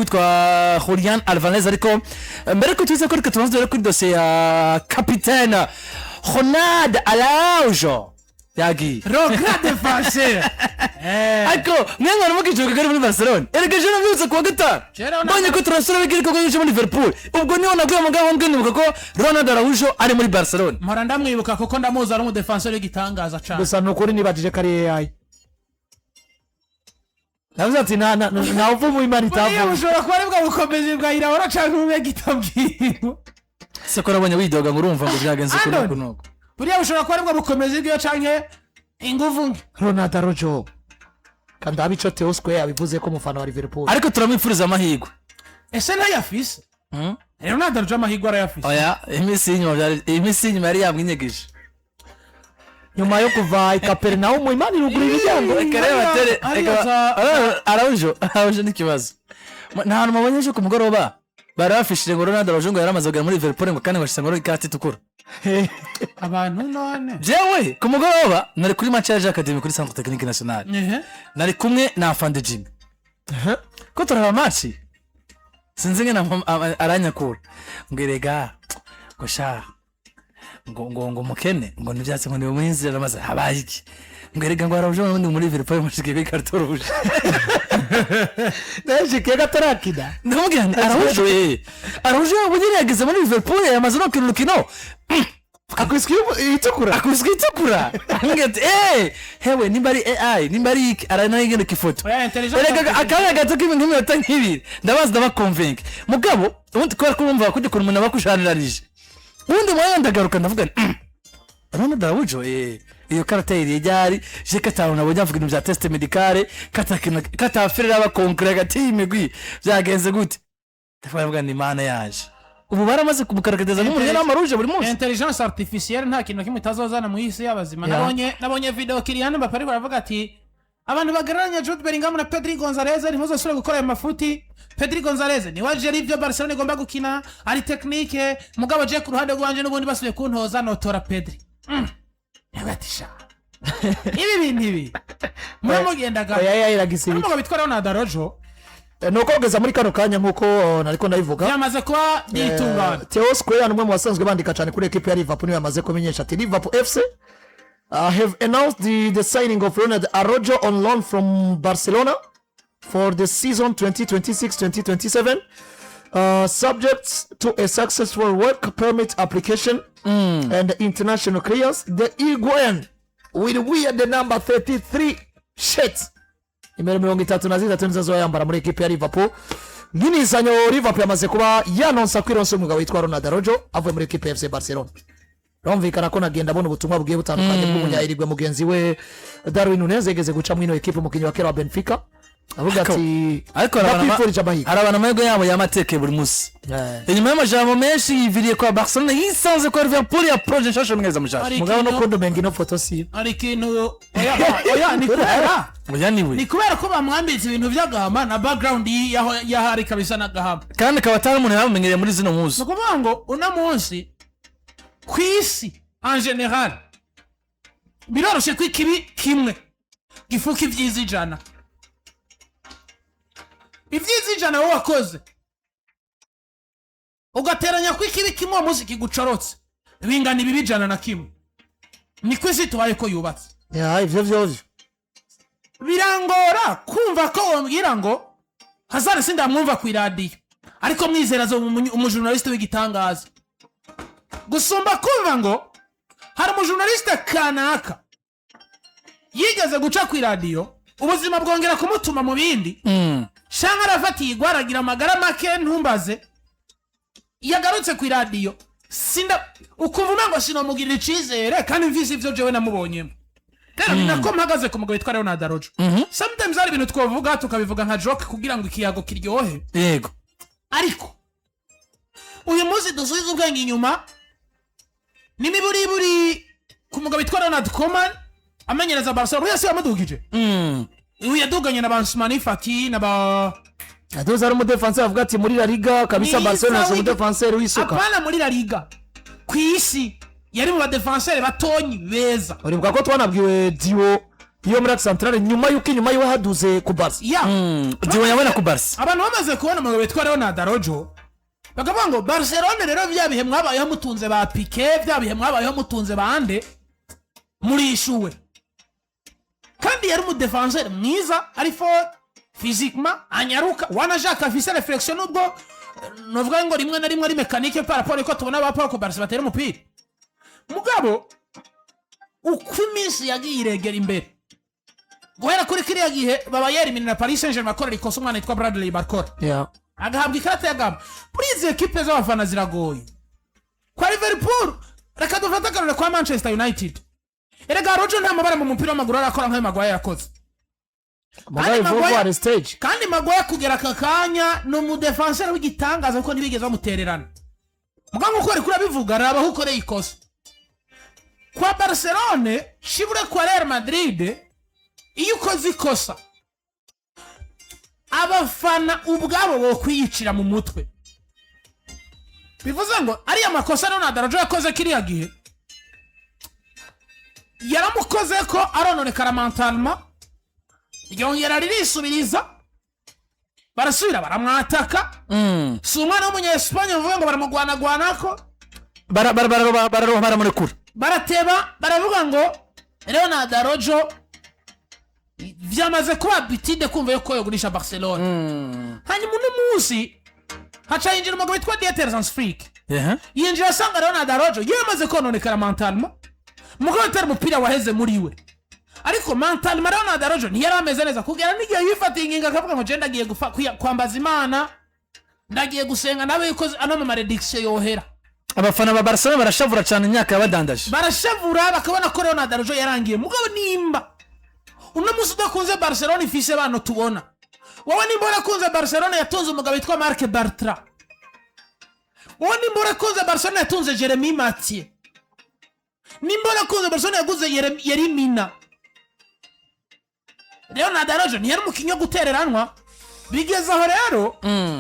Kwitwa Julian Alvarez. Ariko mbere ko tuza ko, reka tubanze dore kuri dosiye ya capitaine Ronald Araujo yagiye. Le grand défenseur. Ariko mwe mwari mukicuka kari muri Barcelona. Erega ejo nabyutse kuwa gatanu, Kera mbonye ko transfert bigiri ko muri Liverpool. Ubwo niho naguye mugabo mbwinuka ko Ronald Araujo ari muri Barcelona. Mpora ndamwibuka kuko ndamuzi, ari umudéfenseur w'igitangaza cane. Gusa ni ukuri nibajije ko ari AI. Navuze ati nta uvumu Imana Buriya itavuga. bushobora kuba ari bwa bukomezi bwa Irahora canke bube gitabwiwe. Se ko nabonye widoga ngo urumva ngo byagenze uku Andon. nuku nuku? Buriya bushobora kuba ari bwo bukomezi bwiwe canke inguvu nke. Ronald Araujo, kandi abe ico Theo Square yabivuze ko umufana wa Liverpool. Ariko turamwifuriza amahirwe. Ese ntayafise? Ronald Araujo amahirwe arayafise. Oya, iminsi y'inyuma yari yamwinyegeje. Nyuma yo kuva i Kaperinawumu, Imana irugura imiryango. Reka rero batere. Hariya Reka Araujo n'ikibazo. Nta hantu mubonye ejo ku mugoroba bari bafishije ngo Ronald Araujo ngo yaramaze kugera muri Liverpool, ngo kandi ngo ashyize ngo ikarita itukura. Abantu none. Jewe ku mugoroba nari kuri match ya Jacques Academy kuri Centre Technique National. Nari kumwe na Afande Jimmy ko turaba match, sinzi ngena aranyakura ngo erega ngo sha ngo mukene ngo nibyatsi ngo ni mu nzira maze habaye iki, ngo erega ngo Araujo n'ubundi muri Liverpool mushikiye kuri carton rouge. Nashikiye katarakina. Ndamubwira nti Araujo, Araujo ubu nyine yageze muri Liverpool, yamaze no gukina urukino. Akwiswe itukura. Akubiswe itukura. Arambwira ati hewe, nimba ari AI, nimba ari iki, aranayigendeka ifoto. Oya, intelligence Erega akanya gato k'iminota nk'ibiri ndabaza, ndabakonvenke. Mugabo ubundi kubera ko bumva kujya ukuntu umuntu aba akushanirarije, ubundi mwanya ndagaruka ndavuga nti Ronald Araujo, iyo karata yiriye ryari? Je katanu nabonye avuga ibintu bya test médicale, katafirira abakonkure hagati y'imigwi, byagenze gute? Ndavuga ni Imana yaje, ubu baramaze kumukarakatiza nk'umuntu n'amaruje buri munsi. Intelligence artificielle nta kintu na kimwe itazozana mu isi y'abazima. Nabonye video Kylian Mbappe ariko aravuga ati abantu bagereranya Jude Bellingham na Pedri Gonzalez, ntimuzosubire gukora ayo mafuti. Pedri Gonzalez niwe aje ari ibyo Barcelona igomba gukina, ari technique. Mugabo je ku ruhande rwanje, n'ubundi basubiye kuntoza notora Pedri. Yavuga ati sha, ibi bintu ibi muramugendaga. Oya, AI iragisiba. Umugabo witwa Ronald Araujo. Nuko kugeza muri kano kanya, nk'uko nariko ndabivuga, yamaze kuba yitungana. Theo Square ni umwe mu basanzwe bandika cyane kuri ekipe ya Liverpool, niwe yamaze kumenyesha ati Liverpool FC have announced the signing of Ronald Araujo on loan from Barcelona for the season 2026-2027, subject to a successful work permit application and international clearance. The Uruguayan will wear the number 33 shirt. Nimero 33 nizo azoyambara muri ekipe ya Liverpool nk'inizanyo. Liverpool yamaze kuba yanonsa ko ironse umugabo witwa Ronald Araujo avuye muri ekipe ya FC Barcelona. Birumvikana ko nagenda abona ubutumwa bugiye butandukanye bw'umunyayirigwe mugenzi we Darwin Nunez yigeze guca muri ino ekipe, umukinnyi wa kera wa Benfica, avuga ati Ariko hari abantu ndakwifurije amahirwe. Hari abantu amahirwe yabo yamateke buri munsi. Inyuma y'amajambo menshi yiviriye kwa Barcelona, yisanze kwa Liverpool ya projet nshasha, mweza mushasha. Hari Mugabo no ikintu- kundi umenga ino foto si Hari ikintu, oya oya, ni kubera Oya, niwe. Ni kubera ko bamwambitse ibintu by'agahama na background y'aho y'ahari kabisa n'agahama. Kandi akaba atari umuntu yamumenyereye muri zino Ni muzu. ukuvuga ngo uno munsi ku isi en général biroroshye ko ikibi kimwe gifuka ibyiza 100. Ibyiza 100 wowe wakoze, ugateranya ko ikibi kimwe uwo munsi kigucorotse, bingana ibibi 101. Niko isi tubaye ko yubatse. Ya, ivyo vyovyo. Birangora kumva ko wambwira ngo Hazard sindamwumva ku iradiyo, ariko mwizera azoba umujournaliste w'igitangaza, gusumba kumva ngo hari umujournaliste kanaka yigeze guca ku iradiyo, ubuzima bwongera kumutuma mu bindi, shanga arafatiye igwara, agira amagara make, ntumbaze, yagarutse ku iradiyo sinda ukumva umengo sinomugirira icizere kandi mvise ivyo jewe namubonyemo. Rero ni nako mpagaze ku mugabo witwa Leonard Araujo. Sometimes hari ibintu twavuga tukabivuga nka joke kugira ngo ikiyago kiryohe. Ariko uyu munsi dusubize ubwenge inyuma n'imiburiburi ku mugabo witwa Ronald Koeman amenyereza Barcelona, buriya si yamudugije. Uyu yaduganye na ba Ansu Fati na ba Yaduze ari umudefanseri, avuga ati muri La Liga kabisa Ni Barcelona isaha si umudefanseri w'isuka. Apana, muri La Liga, ku isi yari mu badefanseri batonyi beza. Uribuka ko twanabwiwe duo Iyo muri axe centrale, nyuma y'uko inyuma yiwe haduze Cubarsi. Ya. Diwo yabona Cubarsi. Abantu bamaze kubona umugabo witwa Leonard Araujo, bakavuga ngo Barcelone rero, bya bihe mwabayeho mutunze ba Pique, bya bihe mwabayeho mutunze bande, murishuwe. Kandi yari umudéfenseur mwiza, ari fort physiquement, anyaruka, wanashaka, afise réflexion, nubwo novuga ngo rimwe na rimwe ari mécanique par rapport uko tubona ba Pau Cubarsi batera umupira. Mugabo uko iminsi yagiye iregera imbere, guhera kuri kiriya gihe baba yeriminira Paris Saint Germain, akorera ikosa umwana yitwa Bradley Barcola, agahabwa ikarita ya gamba. Muri izi ekipe z'abafana ziragoye. Kwa Liverpool, reka dufate akarore kwa Manchester United. Erega Rojo nta mabara mu mupira w'amaguru arakora nk'ayo Maguire yakoze. Mugabe Maguire- vuba stage. Kandi Maguire kugera aka kanya ni umudéfenseur w'igitangaza, kuko ntibigeze bamutererana. Muganga uko ari kurabivuga, raba aho ukoreye ikosa kwa Barcelone shibure, kwa Real Madrid, iyo ukoze ikosa abafana ubwabo bo kwiyicira mu mutwe. Bivuze ngo ariya makosa Ronald Araujo yakoze kiriya gihe yaramukoze ko arononekara mentalement, ryongera ririsubiriza, barasubira baramwataka. Si umwana w'umunyesipanye bavuga ngo baramugwanagwanako. Bararoha, baramurekura. Barateba, baravuga ngo Leonard Araujo vyamaze kuba bitide kumva yuko yogurisha Barcelona. Hanyuma uno munsi haca yinjira umugabo witwa Dieter Hans Flick. Yinjira asanga Leonard Araujo yamaze kononekara mentalement, mugabo atari umupira waheze muri we, ariko mentalement Leonard Araujo ntiyari ameze neza, kugera n'igihe yifatiye ingingo akavuga ngo je ndagiye kwambaza Imana, ndagiye gusenga nawe yuko ano mu malédiction yohera. Abafana ba Barcelona barashavura cyane imyaka yabadandaje. Barashavura, bakabona ko Leonard Araujo yarangiye. Mugabo nimba uno munsi udakunze Barcelona ifise bano tubona, wowe nimba urakunze Barcelona yatunze umugabo witwa Marc Bartra, wowe nimba urakunze Barcelona yatunze Jeremy Mathieu, nimba urakunze Barcelona yaguze Yerimina, Leonard Araujo ntiyari umukinnyi wo gutereranwa. Bigeze aho rero,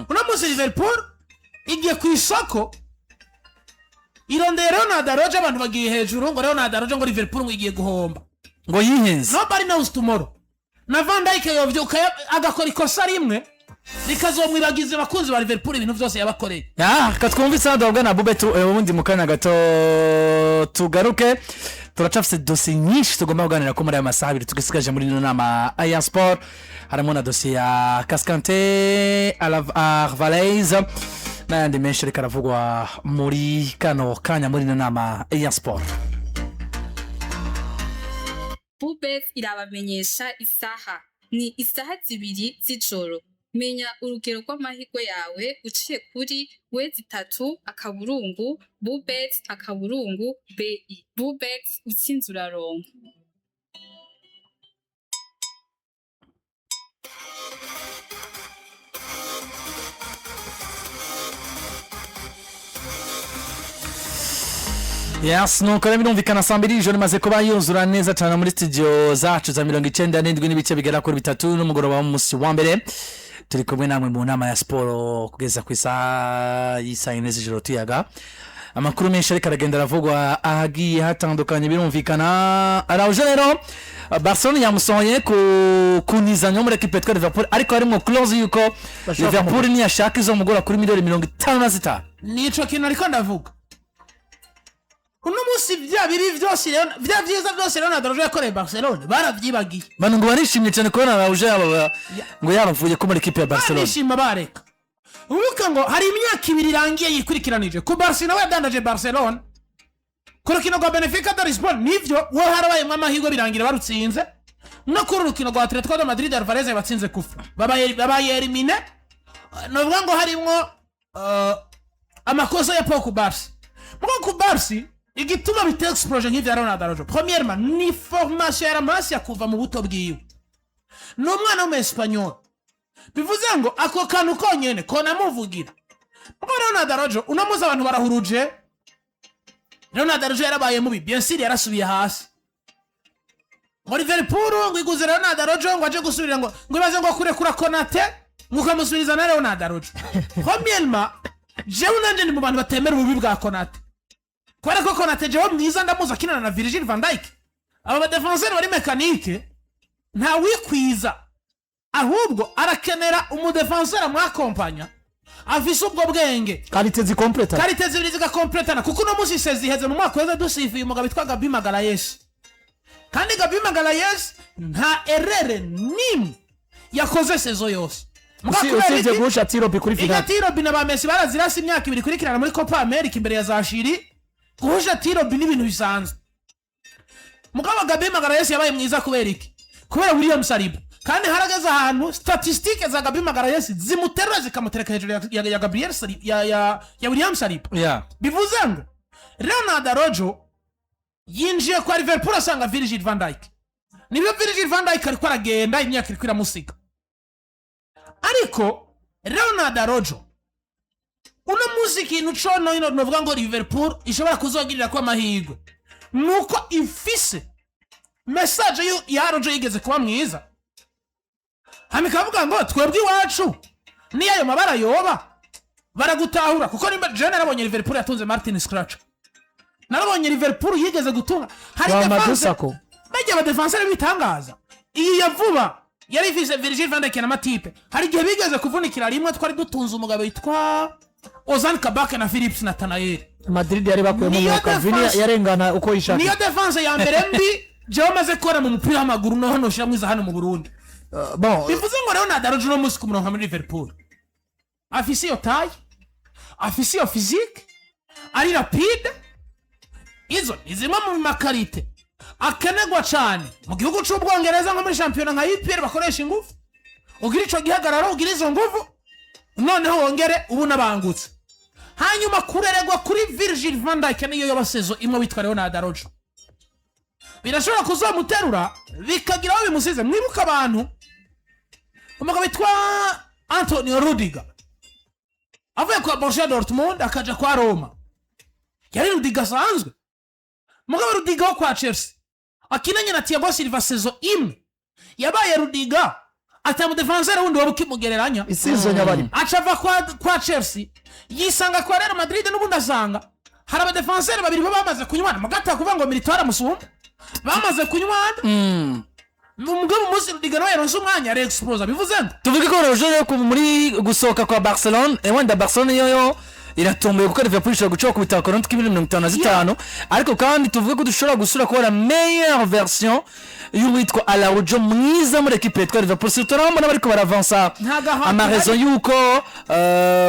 uno munsi Liverpool igiye ku isoko irondeye Leonard Araujo. Abantu bagiye hejuru ngo Leonard Araujo, ngo Liverpool ngo igiye guhomba. Ngo yihenze. Nobody knows tomorrow. Na Van Dijk yovyuka agakora ikosa rimwe rikazomwibagiza abakunzi ba Liverpool ibintu byose yabakoreye. Ah, katwumve isaha duhabwa na Bube tu ubundi mu kanya gato tugaruke. Turacafise dosiye nyinshi tugomba kuganira ko muri aya masaha 2 tugisigaje muri ino nama ya sport. Harimo na dosiye ya Cascante Alvarez n'ayandi menshi ariko aravugwa muri kano kanya muri ino nama ya sport. Bubet irabamenyesha isaha ni isaha 2 z'ijoro. Menya urugero rw'amahirwe yawe uciye kuri www.bubet.bi. Bubet, utsinze uraronka. Yes, nuko rero birumvikana, saa 2 y'ijoro imaze kuba yuzura neza cyane muri studio zacu za 97.3 n'umugoroba w'umunsi wa mbere. Turi kumwe namwe mu nama ya siporo kugeza ku isaha y'isaa 4 z'ijoro, tuyaga amakuru menshi ariko aragenda aravugwa ahagiye hatandukanye. Birumvikana, Araujo rero Barcelona yamusohoye ku kunizanyo muri ekipe yitwa Liverpool, ariko harimo clause yuko Bashobora Liverpool niyashaka izomugura kuri miliyoni 55. Nico kintu ariko ndavuga. Uno munsi bya bibi byose rero, bya byiza byose Leonard Araujo yakoreye Barcelona barabyibagiye. Bano ngo barishimye cyane kubona Araujo yaba ngo yabavuye ko muri ekipe ya Barcelona. Barishima, bareka. Wibuke ngo hari imyaka 2 irangiye yikurikiranije ku Barcelona we yadandaje Barcelona ku rukino rwa Benfica de Lisbon. Nivyo, we harabayemo amahirwe birangira barutsinze, no kuri urukino rwa Atletico de Madrid Alvarez yabatsinze kufa, babaye éliminé. Novuga ngo harimwo amakosa ya Pau Cubarsi. Mugo Cubarsi, igituma bita explosion nk'ivya Ronald Araujo, premièrement ni formation ya La Masia. Kuva mu buto bwiwe ni umwana w'umu-Espagnol, bivuze ngo ako kantu konyene konamuvugira. Mugo Ronald Araujo uno munsi abantu barahuruje. Ronald Araujo yarabaye mubi, bien sûr, yarasubiye hasi ngo Liverpool ngo iguze Leonard Araujo ngo aje gusubirira, ngo ibaze ngo kurekura Konate ngo ukamusubiriza na Leonard Araujo. Premièrement, jewe nanje ndi mu bantu batemera ububi bwa Konate, kubera ko Konate jewe mwiza ndamuzi akinana na Virgil van Dijk, aba badéfenseur bari mécanique. Ntawikwiza, ahubwo arakenera umudefanseri amwakompanya afise ubwo bwenge. Qualité zikompletana. Qualité zibiri zigakompletana, kuko uno munsi sezi iheze mu mwaka weza dusifuye umugabo witwa Gabi Magalhães, kandi Gabi Magalhães nta erreur n'imwe yakoze saison yose. Muga kubera Usibye iki? guhusha tirs au but kuri finale. Irya tirs au but na ba Messi barazirasa imyaka 2 ikurikirana muri Copa America imbere ya za Chili. Guhusha tirs au but ni ibintu bisanzwe. Mugabo Gabi Magalhães yabaye mwiza kubera iki? Kubera William Saliba. Kandi harageze ahantu statistiques za Gabi Magalhães zimuterura, zikamutereka hejuru ya Gabriel Saliba, ya William Saliba. Bivuze ngo Leonard Araujo yinjiye kwa Liverpool asanga Virgil van Dijk. Nibyo, Virgil van Dijk ariko aragenda, imyaka iriko iramusiga, ariko Leonard Araujo uno munsi, ikintu cono ino novuga ngo Liverpool ishobora kuzogirira ko amahirwe nuko ifise message ya Araujo yigeze kuba mwiza, hama ikavuga ngo twebwe iwacu niyo ayo mabara yoba baragutahura, kuko nimba jewe narabonye Liverpool yatunze Martin Skrtel, narabonye Liverpool yigeze gutunga hari Wa defense Madusako. Bajya abadefanseri bitangaza. Iyi ya vuba yari ifise Virgil van Dijk na Matip. Hari igihe bigeze kuvunikira rimwe, twari dutunze umugabo witwa Ozan Kabak na Philips Nathanael. Madrid yari bakuyemo Niyo umwuka, Vini yarengana uko yishakiye. Niyo défense ya mbere mbi jewe maze kubona mu mupira w'amaguru, noho noshira mwiza hano mu Burundi. Bon. Bivuze ngo Leonard Araujo uno munsi kumuronka muri Liverpool, afise iyo taille, afise iyo physique, ari rapide, izo ni zimwe mu ma qualités akenerwa cane mu gihugu c'Ubwongereza, nko muri shampiyona nka EPL bakoresha ingufu. Ugira ico gihagararo, ugira izo nguvu, noneho wongere ubu nabangutse. Hanyuma kureregwa kuri Virgil van Dijk, niyo yoba saison imwe witwa Leonard Araujo, birashobora kuzomuterura bikagira aho bimusize. Mwibuka abantu, umugabo witwa Antonio Rudiger avuye kwa Borussia Dortmund akaja kwa Roma, yari Rudiger asanzwe. Mugabo Rudiger wo kwa Chelsea akinanye na Thiago Silva saison imwe, yabaye Rudiger atamudefansere wundi waba ukimugereranya. Isizo nyabarimo. Aca ava kwa Chelsea, yisanga kwa Real Madrid, n'ubundi asanga hari abadefansere babiri bo bamaze kunywana. Mugata kuvuga ngo Militao aramusumba, bamaze kunywana. Umugabo umunsi Rudiger nawe yaronse umwanya, arexplosa. Bivuze ngo Tuvuge ko Roger yo muri gusohoka kwa Barcelone, wenda Barcelone yo iratomboye, kuko Liverpool ishobora guca ku bitaro konti k'ibiri 55. Ariko kandi tuvuge ko dushobora gusura kubona meilleure version y'uwitwa Araujo mwiza muri ekipe yitwa Liverpool, surtout naho mbona bariko baravansa Nta gahantu ama raisons yuko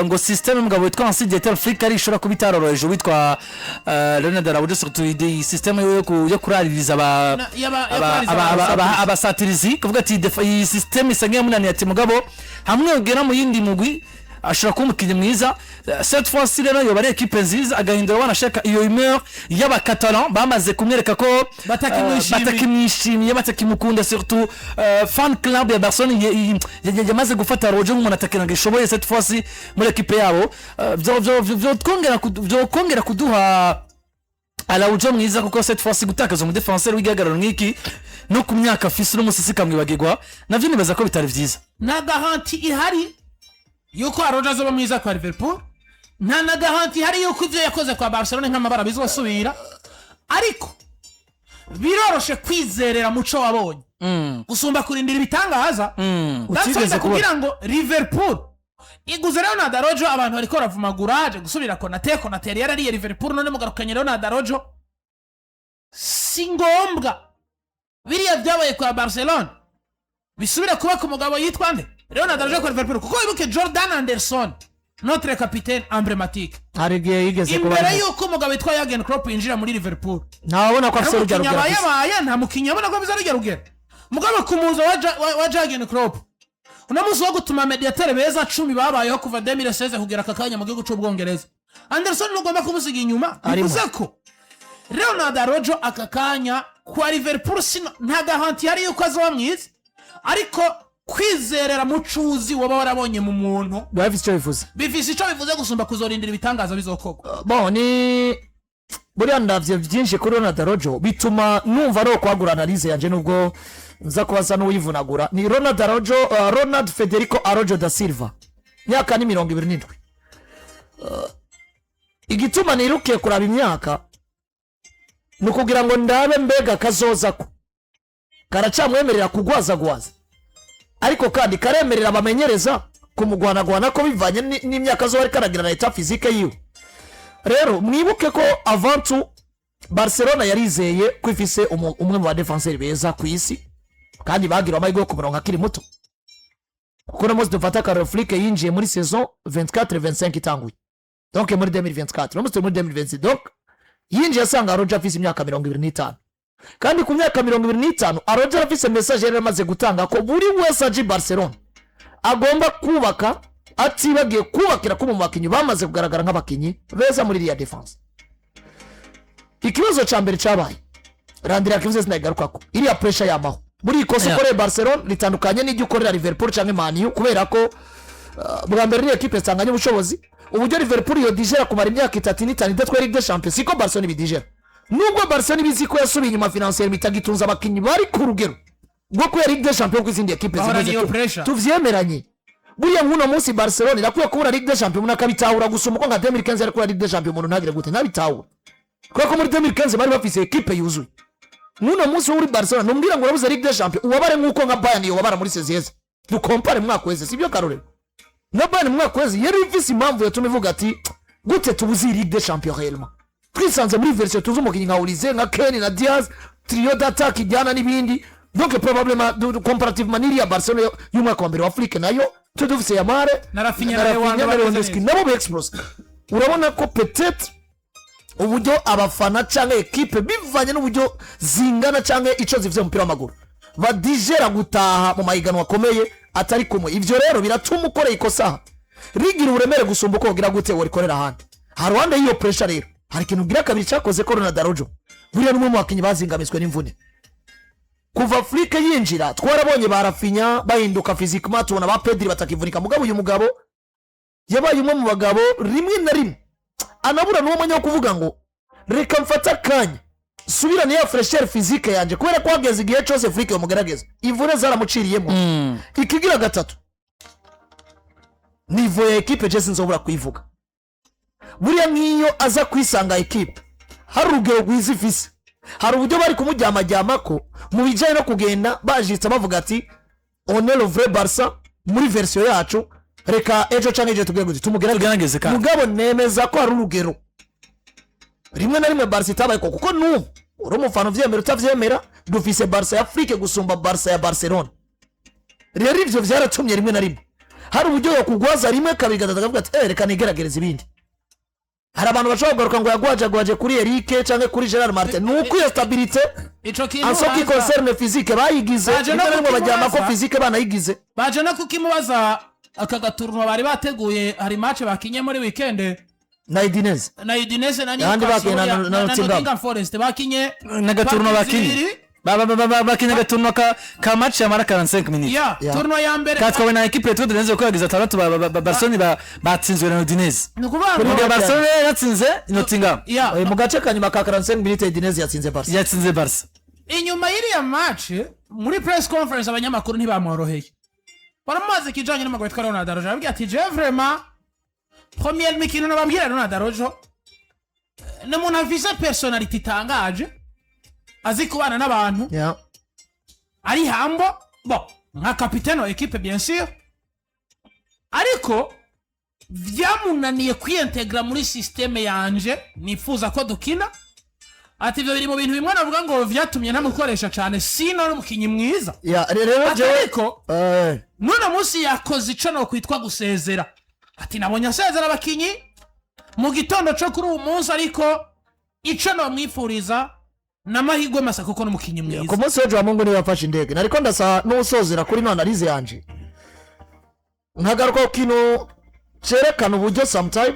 ngo système umugabo witwa Hansi Dieter Flick ari ishobora kuba itaroroheje uwitwa Leonard Araujo, surtout iyi système yo kuraririza aba yo kuraririza abasatirizi, kuvuga ati iyi système isa nk'iyamunaniye, ati mugabo hamwe ugera mu yindi mugwi ashobora kuba umukinnyi mwiza. Cette fois ci rero yoba ari ekipe nziza, agahindura wanashaka iyo humeur y'Abakatalan bamaze kumwereka ko Batakimwishimiye. Batakimwishimiye, batakimukunda, surtout fan club ya Barcelone yamaze gufata Roger nk'umuntu atakina ishoboye cette fois ci muri ekipe yabo. Vyo kongera kuduha Araujo mwiza, kuko cette fois ci gutakaza umudefenseur w'igihagararo nk'iki no ku myaka afise uno musi sikamwibagirwa, navyo nibaza ko bitari vyiza. Nta garantie ihari yuko Araujo azoba mwiza kwa Liverpool, nta na garantie ihari yuko ivyo yakoze kwa Barcelone nk'amabara bizosubira, ariko biroroshe kwizerera muco wabonye gusumba kurindira ibitangaza. That's why Utigeze ndakubwira ngo Liverpool iguze Leonard Araujo, abantu bariko baravumagura aje gusubira Konate. Konate yari yarariye Liverpool, none mugarukanye Leonard Araujo. Si ngombwa biriya byabaye kwa Barcelone bisubire kuba ku mugabo yitwa nde, Leonard Araujo kwa Liverpool, kuko wibuke Jordan Anderson, notre capitaine emblématique, Hari igihe yigeze kuba imbere y'uko umugabo witwa Jurgen Klopp yinjira muri Liverpool, ntawabona ko afise nta urugero mukinnyi rugero aba afise. yabaye, nta mukinnyi abona ko afise rugero rugero. Mugabo ku muzo wa Jurgen Klopp, uno munsi wo gutuma médiateurs beza 10 babayeho kuva 2016 kugera aka kanya mu gihugu c'Ubwongereza, Anderson ntugomba kumusiga inyuma. Arimo. Bivuze ko Leonard Araujo aka kanya kwa Liverpool sino nta garantie hari yuko azoba mwiza, ariko kwizerera mucuzi waba warabonye mu muntu biba bifise icyo bivuze. Bifise ico bivuze gusumba kuzorindira ibitangaza bizokorwa. Bon, ni buriya ndavye byinshi kuri Ronald Araujo bituma numva ari ukwagura analyse yanje, nubwo nza kubaza n'uwivunagura. Ni Ronald Araujo, Ronald Federico Araujo da Silva, myaka ni 27. Igituma nirukiye kuraba imyaka ni ukugira ngo ndabe mbega kazoza ko Karacamwemerera kugwazagwaza, ariko kandi karemerera abamenyereza kumugwanagwana ko bivanye n'imyaka zo ariko aragira na état physique yiwe. Rero mwibuke ko avant tout Barcelona yarizeye ko ifise umwe mu badéfenseurs beza ku isi, kandi bagira amahirwe yo kumuronka akiri muto, kuko uno munsi dufata akarorero, Flick yinjiye muri saison 24 25 itanguye, donc muri 2024, uno munsi turi muri 2026. Donc yinjiye asanga Araujo afise imyaka 25, kandi ku myaka 25 Araujo arafise message yari amaze gutanga ko buri wese aje i Barcelona agomba kubaka, atibagiye kubakira ko mu bakinnyi bamaze kugaragara nk'abakinnyi beza muri iriya défense. Ikibazo cya mbere cyabaye, randira kivuze, sinayigarukako, iriya pressure yamaho muri iyi kosa ukoreye Barcelona ritandukanye n'ibyo ukorera Liverpool cyangwa Man U, kubera ko bwa mbere ni ekipe zitanganya ubushobozi. Uburyo Liverpool yo digéra kumara imyaka 3 n'5 idatwara Ligue des Champions siko Barcelona ibidigéra, nubwo Barcelona ibizi ko yasubiye inyuma financièrement, itagitunza abakinnyi bari ku rugero rwo kubera Ligue des Champions ko izindi ekipe Bahora zimeze. n'iyo pressure. Tuvyemeranye, buriya nk'uno munsi Barcelona irakwiye kubura Ligue des Champions, umuntu akabitahura gusumba uko nka 2015 yari kubura Ligue des Champions umuntu ntagire gute ntabitahura, kubera ko muri 2015 bari bafise ekipe yuzuye. N'uno munsi wo uri Barcelona, ntumbwira ngo urabuze Ligue des Champions, ubabare nk'uko nka Bayern yobabara muri saison. Ducompare mu mwaka wese, sibyo? Karorero nka Bayern mu mwaka wese yari ifise impamvu yatuma ivuga ati: "Gute tubuze iyi Ligue des Champions réellement?" Twisanze muri version tuzi umukinnyi nka Olise, nka Kane na Diaz, trio d'attaque ijyana n'ibindi. Donc probablement comparativement n'iriya Barcelona y'umwaka wa mbere wa Flick, nayo twe dufise Yamal Na Rafinha na na Lewandowski. Rafinha na Lewandowski, nabo bexplose. Urabona ko peut-être uburyo abafana cyangwa ekipe, bivanye n'uburyo zingana cyangwa icyo zivuze mu mupira w'amaguru, badigéra gutaha mu mahiganwa akomeye atari kumwe. Ibyo rero biratuma ukoreye ikosa rigira uburemere gusumba uko wogira gute warikorera ahandi. Haruhande y'iyo pressure rero, hari ikintu ugira kabiri cyakoze ko Ronald Araujo buriya n'umwe mu bakinnyi bazingamizwe n'imvune. Kuva Flick yinjira, twarabonye ba Raphinha bahinduka physiquement, tubona ba Pedri batakivunika, mugabo uyu mugabo yabaye umwe mu bagabo rimwe na rimwe anabura n'uwo mwanya wo kuvuga ngo reka mfate akanya subirane ya fraîcheur physique yanjye, kubera ko hageze igihe cyose Flick bamugerageza, imvune zaramuciriyemo. Ikigira gatatu, niveau ya ekipe je sinzobura kuyivuga. Buriya nk'iyo aza kwisanga ekipe hari urugero rwiza ifise, hari uburyo bari kumujyamajyama ko mu bijyanye no kugenda bajitse bavuga ati: "On est le vrai Barça muri version yacu, reka ejo cyangwa ejo tubwire gute tumugerageze." Tugerageze kandi. Mugabo nemeza ko hari urugero rimwe na rimwe Barça itabaye ko, kuko n'ubu uri umufana uvyemera utavyemera, dufise Barça ya Flick gusumba Barça ya Barcelona. Rero ivyo vyaratumye rimwe na rimwe hari uburyo yokugwaza rimwe, kabiri, gatatu, akavuga ati: "Reka nigerageze ibindi." Hari abantu bashobora kugaruka ngo yagwajagwaje kuri Eric cyangwa kuri Gerard Martin, ni uko iyo stabilité Ico kintu en ce qui concerne physique bayigize, Baje no rimwe na rimwe bajyama ko kukimubaza. physique banayigize. Baje no kukimubaza aka gatournoi bari bateguye, hari match bakinye muri weekend na Udinese. Na Udinese na Ahandi Newcastle bakinye na na na Nottingham. Nottingham Forest bakinye N'agatournoi parties bakinye zibiri. Bakinye agatournoi ka match yamara 45 minutes. Ya Ya. tournoi ya mbere Katwawe na ekipe yitwa Udinese, kuko yagize atandatu Barcelona batsinzwe na Udinese. Ni ukuvuga ngo Mu gihe Barcelona yatsinze Nottingham. Ya. Mu gace ka nyuma ka 45 minutes Udinese yatsinze Barca. Yatsinze Barca. Inyuma y'iriya match, muri press conference abanyamakuru ntibamworoheye, baramubaza ikijanye n'umugabo witwa Ronald Araujo, arababwira ati: "Je vraiment, première mikino nababwira, Ronald Araujo ni umuntu afise personnalité itangaje, azi kubana n'abantu, ari humble, bon, nka capitaine wa équipe bien sûr, ariko vyamunaniye kwiyintégra muri système yanje nifuza ko dukina." Ati: "Ivyo biri mu bintu bimwe navuga ngo vyatumye ntamukoresha cane, sino n'umukinyi mwiza." Ya, rero Ati: jewe "Ariko n'uno munsi yakoze ico nokwitwa gusezera." Ati: "Nabonye asezera abakinyi mu gitondo co kuri uwu munsi, ariko ico nomwifuriza n'amahirwe masa kuko n'umukinyi mwiza." Ku munsi w'ejo wa Mungu niwe yafashe indege. Nariko ndasa n'usozera kuri ino analyse yanje, nkagaruka ku kintu cyerekana uburyo sometime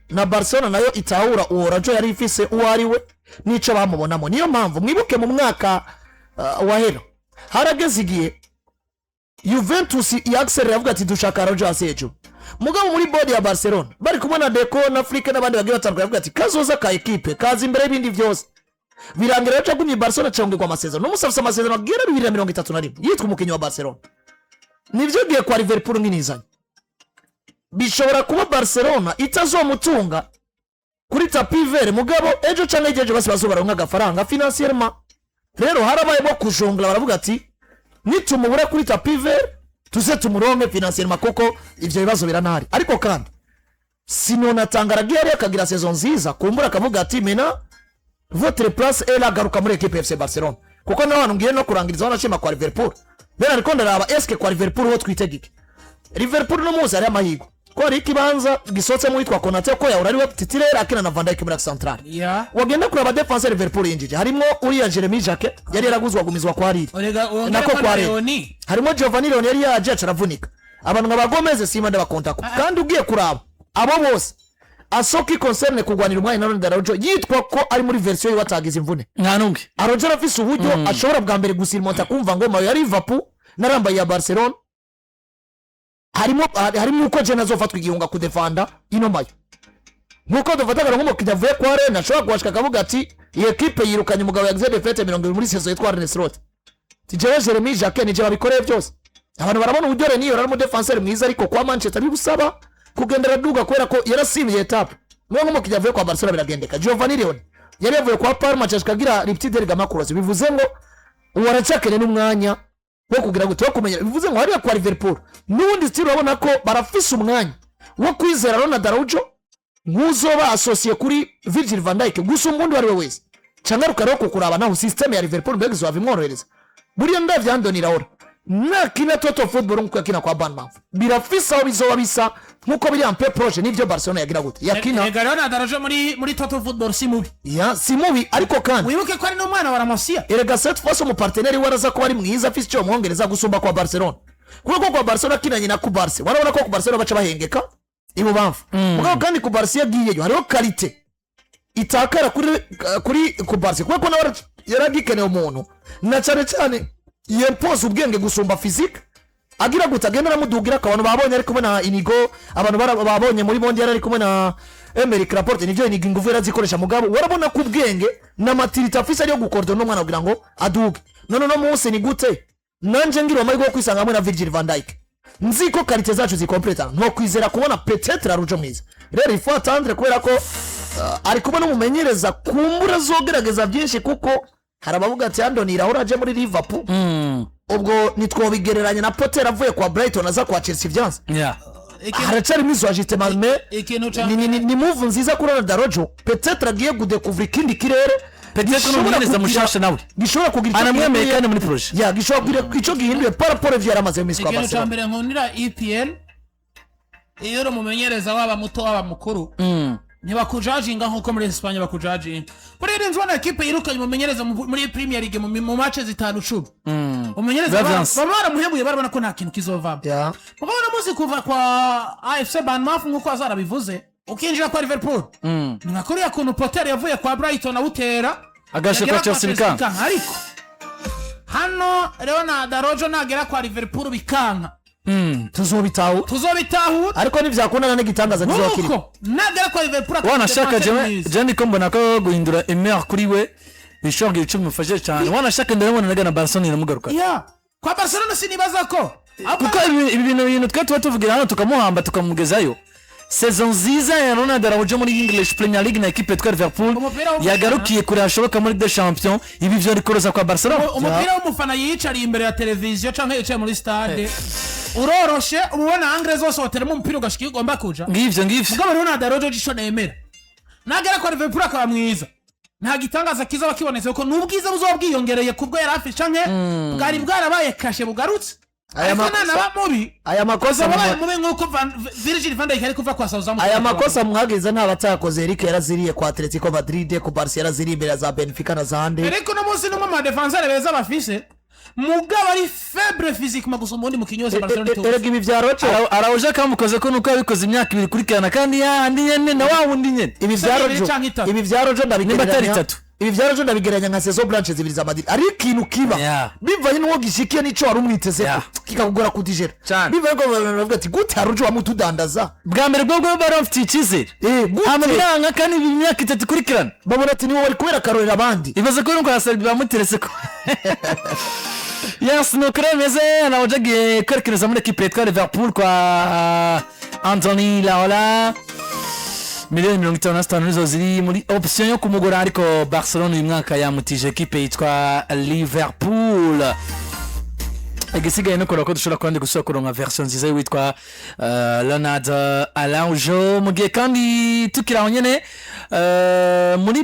na Barcelona nayo itahura uwo Araujo yari ifise uwo ari we n'ico bamubonamo. Niyo mpamvu mwibuke mu mwaka wahera harageze igihe Juventus yaccéléré avuga ati: "Dushaka Araujo hasi hejuru." Mugabo muri board ya Barcelona bari kumwe na Deco na Flick n'abandi bagiye batandukanye, bavuga ati: "Kazoza ka ekipe kaza imbere y'ibindi byose." Birangira rero agumye Barcelona, acongerwa amasezerano. N'umunsi afise amasezerano agera 2031 yitwa umukinnyi wa Barcelona. Nibyo giye kwa Liverpool nk'inizanye, bishobora kuba Barcelona itazomutunga kuri tapis vert, mugabo ejo canke ejo bose bazobaronka agafaranga financièrement. Rero harabayemo kujongla, baravuga ati nitumubura kuri tapis vert, tuze tumuronke financièrement, kuko ivyo bibazo biranahari. Ariko kandi sinonatanga aragiye hariya akagira saison nziza, kumbura akavuga ati mena votre place est là, garuka muri équipe FC Barcelona, kuko naho hantu ngiye no kurangiriza wanashima kwa Liverpool. Bene ariko ndaraba, eske kwa Liverpool ho twitega iki? Liverpool no muzi ari amahirwe ko hari ikibanza gisotsemo witwa Konate, ko yahora ari we titulaire akina na Van Dijk muri axe central. Wagenda kureba défense Liverpool yinjije, harimo uriya Jeremy Jacquet yari yaraguzwe, agumizwa kwa Lille. Orega wongere Nako ko na kwa Lille. Leoni. Harimo Giovanni Leoni yari yaje aca aravunika. Abantu nka ba Gomez sima ndabakontako. Kandi ugiye kuraba abo bose, en ce qui concerne kurwanira umwanya na Ronald Araujo, yitwa ko ari muri version yiwe atagize imvune, Nta n'umwe. Araujo arafise uburyo ashobora bwa mbere gusurmonta, kumva ngo maillot ya Liverpool narambaye ya Barcelona, harimo uko je nazofatwa igihunga kudefanda ino maillot, nkuko dufataga nk'umukinnyi avuye kwa Rennes ashobora kuhashika akavuga ati iyi ekipe yirukanye umugabo yagize défaites 20 muri saison yitwa Arne Slot. Ati jewe Jeremy Jacquet nije babikoreye byose. Abantu barabona uburyo Rennes yari umudefanseri mwiza, ariko kwa Manchester bigusaba kugenda araduga kubera ko yarasimbiye étape. Niba nk'umukinnyi avuye kwa Barcelona biragendeka. Giovanni Leoni yari yavuye kwa Parma ashika agira rupture de ligament croisé, bivuze ngo uwo aracyakeneye n'umwanya wo kugira ngo wo kumenya. Bivuze ngo hariya kwa Liverpool n'ubundi still urabona ko barafise umwanya wo kwizera Ronald Araujo nk'uzoba associé kuri Virgil van Dijk gusumba undi uwo ari we wese. Cangaruka rero kukuraba naho système ya Liverpool mbega izova imworohereza. Buriya ndavye Andoni Iraola nakina total football nkuko yakina kwa Bournemouth, birafise aho bizoba bisa nkuko biri un peu proche n'ivyo Barcelona yagira gute yakina. Ega Leonard Araujo muri total football si mubi. Ya, si mubi, ariko kandi Wibuke ko ari n'umwana wa La Masia. Erega cette fois umuparteneri we araza kuba ari mwiza, afise icyo bamwongereza gusumba kwa Barcelona, kuko kwa Barcelona akinanye na Cubarsi, warabona ko ku Barcelona baca bahengeka ibubamfu. Mugabo kandi Cubarsi yagiyeyo, hariho qualité itakara kuri Cubarsi, kubera ko nawe yaragikeneye umuntu na cyane cyane yempoza ubwenge gusumba physique, agira gute, agenda aramudugira ko abantu babonye ari kumwe na Inigo. Abantu babonye muri bondi yari ari kumwe na Aymeric Laporte. Nivyo, Inigo ingufu yarazikoresha, mugabo warabona ko ubwenge na maturité afise ariyo gukoordona umwana kugira ngo aduge. None uno munsi ni gute nanje ngira amahirwe yo kwisanga hamwe na Virgil van Dijk, nzi ko qualité zacu zikompleta, nko kwizera kubona peut-être Araujo mwiza? Rero il faut attendre, kubera ko ari kumwe n'umumenyereza kumbura azogerageza byinshi, kuko hari abavuga ati Andoni Iraola aje muri Liverpool, ubwo ntitwobigereranya na Potter avuye kwa Brighton aza kwa Chelsea, byanze. Haracyarimo izo ajustement, mais Ikintu ca ni move nziza kuri Ronald Araujo, peut-être agiye kudekuvura ikindi kirere Peut-être gishobora n'umumenyereza mushasha nawe gishobora kugira icyo anamwemeye gihinduye. Kandi muri projet. Ya, gishobora kugira icyo gihinduye par rapport ivyo yari amaze mu minsi kwa Ikintu ca Barcelona. mbere nkundira EPL, iyo uri umumenyereza, waba muto waba mukuru, ntibakujajinga nk'uko muri Espagne bakujajinga. Buriya inzu ubona ekipe yirukanye umumenyereza muri Premier League mu match zitanu, 10, umumenyereza Biba vyanse. baba baramuhebuye, barabona ko nta kintu kizovamo. Mugabo uno munsi kuva kwa AFC Bournemouth, nk'uko azarabivuze, ukinjira kwa Liverpool, ni nka kuriya kuntu Potter yavuye kwa Brighton awutera Agashe yagera kwa Chelsea bikanga. Ariko hano Leonard Araujo nagera kwa Liverpool bikanka, Tuzobitaho. Tuzobitahura. Ariko ntibyakundana n'igitangaza kizoba kirimo. Nkuko nagera kwa Liverpool akaba Wanashaka defenseur jewe mwiza. jewe ndiko mbona ko guhindura humeur kuri we bishobora kugira icyo bimufashije cyane. Wanashaka ndabona naga na Barcelona iramugaruka. Ya, kwa Barcelona sinibaza ko Kuko ibi bintu twe tuba tuvugira hano, tukamuhamba tukamugezayo. Saison nziza ya Ronald Araujo muri English Premier League na equipe yitwa Liverpool, Umupira w'umufana. yagarukiye kure hashoboka muri Ligue des Champions, ibi vyo rikoroza kwa Barcelona. Umupira w'umufana yiyicariye imbere ya televiziyo canke yicaye muri stade uroroshe, uba ubona angles zose, woteramo umupira ugashika iyo ugomba kuja. Ngivyo ngivyo. Mugabo Ronald Araujo ico nemera, nagera kwa Liverpool akaba mwiza, nta gitangaza kizoba kibonetse, kuko n'ubwiza buzoba bwiyongereye kubwo yari afise canke bwari bwarabaye kashe bugarutse. Aya Ariko nanaba mubi, aya makosa azaba abaye mubi nk'uko Virgil van Dijk ari kuva kwa Southampton. Aya makosa mwagize nta batayakoze. Eric yaraziriye kwa Atletico Madrid, ku Barca yaraziriye imbere ya za Benfica na za Ande. Ariko uno munsi n'umwe mu badefenseur beza bafise, mugabo ari faible physiquement gusumba uwundi mukinyi wese Barcelona ituze. Erega ibi bya Rojo Araujo kamukoze ko nuko yabikoze imyaka 2 ikurikirana, kandi yahandi nyene na wa wundi nyene. Ibi bya Ibiri Rojo canke itatu. Ibi bya Rojo Nimba atari ndabigereranya itatu. Ibi bya Rojo ndabigereranya nka saison blanche zibiri za Madrid. Ari ikintu kiba bivanye n'uwo gishikiye n'ico wari umwiteze, kikakugora kudigera. Cane. Bivanye ko abantu bavuga ati gute Rojo wamutudandaza? Bwa mbere bwo bwo bari bafitiye icyizere, Gute hama biranga, kandi ibi imyaka 3 ikurikirana. Babona ati niwe wari kubera akarorera abandi. Ibaze ko nuko hasabye bamuteretse ko yes. Nuko rero bimeze, Araujo agiye kwerekereza muri ekipe yitwa Liverpool kwa Andoni Iraola. Miliyoni 55 nizo ziri muri option yo kumugura, ariko Barcelona uyu mwaka yamutije ekipe yitwa Liverpool. Igisigaye no kureba ko dushobora kandi gusubira kuronka version nziza y'uwitwa Ronald Araujo. Mu gihe kandi tukiri aho nyene muri